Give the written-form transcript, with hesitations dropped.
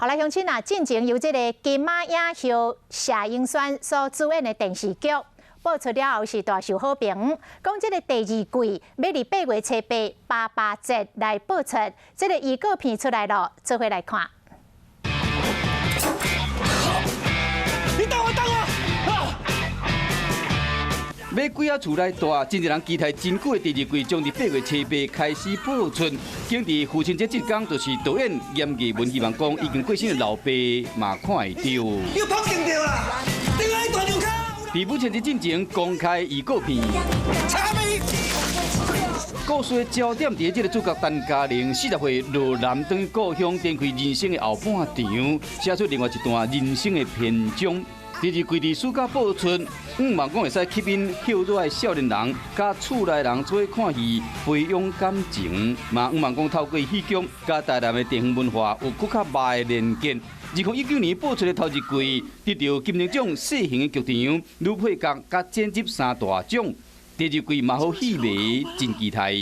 好來，鄉親啊，進前由這个金馬影后謝盈萱所主演的電視劇播出了後是大受好評。講這个第二季欲佇8月初八爸爸節來播出，這个預告片出來了，做伙來看。你等我，等我！欲幾仔厝內住，真濟人期待真久的第二季將佇8月初八開始播出。今佇父親節這天，就是導演嚴藝文希望講已經過身的老爸嘛看會著。又拍定著啦！頂下大牛卡。佇母親節進前公開預告片。故事的焦點佇這个主角陳嘉玲40歲落南轉故鄉，展開人生的後半場，寫出另外一段人生的篇章。第二季佇暑假播出，向望講會使吸引歇熱的少年人，佮厝內人做伙看戲，培養感情。嘛，向望講透過戲劇，佮台南的地方文化有閣較密的連結。2019年播出的頭一季，得著金鐘獎細型的劇場女配角佮剪輯三大獎。第二季嘛予戲迷真期待。